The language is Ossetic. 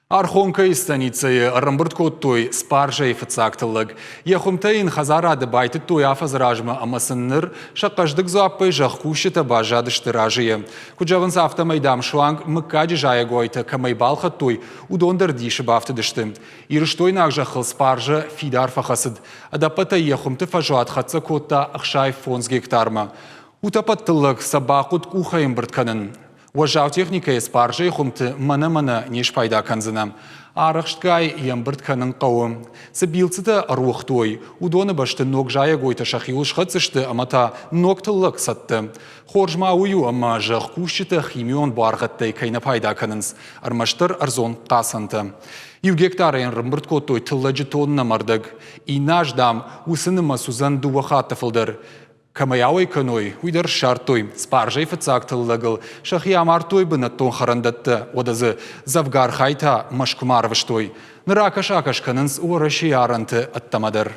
Архонкӕйы станицӕйы ӕрӕмбырд кодтой спаржӕйы фыццаг тыллӕг. Йӕ хуымтӕ йын хӕдзарады байтыдтой афӕдзы размӕ ӕмӕ сын ныр сӕ хъӕздыг дзуаппӕй зӕхкусджытӕ баззадысты разыйӕ. Куыд зӕгъынц, афтӕмӕй, дам, суанг мыггаджы зайӕгойтӕ кӕмӕй балхӕдтой, уыдон дӕр дисы бафтыдысты. Ирыстойнаг зӕххыл спаржӕ фидар фӕхӕцыд. Ӕдӕппӕтӕй йӕ хуымты фӕзуат хӕццӕ кодта 65 гектармӕ. Утӕппӕт тыллӕг сӕ бахъуыд къухӕй ӕмбырд кӕнын. Уӕззау техникӕйы спаржӕйы хуымты мӕнӕ-мӕнӕ не спайда кӕндзынӕ. Арӕхстгай йӕ ӕмбырд кӕнын хъӕуы. Цы билцъытӕ ӕруыгътой, уыдоны бӕсты ног зайӕгойтӕ сӕхиуыл схӕцдзысты ӕмӕ та ног тыллӕг цӕттӕ. Хорз ма уый у, ӕмӕ зӕхкусджытӕ химион буаргъӕдтӕй кӕй нӕ пайда кӕнынц, ӕрмӕстдӕр ӕрдзон хъацӕнтӕ. Иу гектарӕн ӕрӕмбырд кодтой тыллӕджы тоннӕ ӕрдӕг. Иннӕ аз, дам, уыцы нымӕц уыдзӕн дыууӕ хатты фылдӕр. Кӕмӕй ауӕй кӕной, уый дӕр ссардтой. Спаржӕй фыццаг тыллӕгыл сӕхи амардтой бынӕттон хӕрӕндӕттӕ, уӕдӕ дзы дзӕвгар хай та Мӕскуымӕ арвыстой. Ныр акӕс-акӕс кӕнынц Уӕрӕсейы арӕнты ӕддӕмӕ дӕр.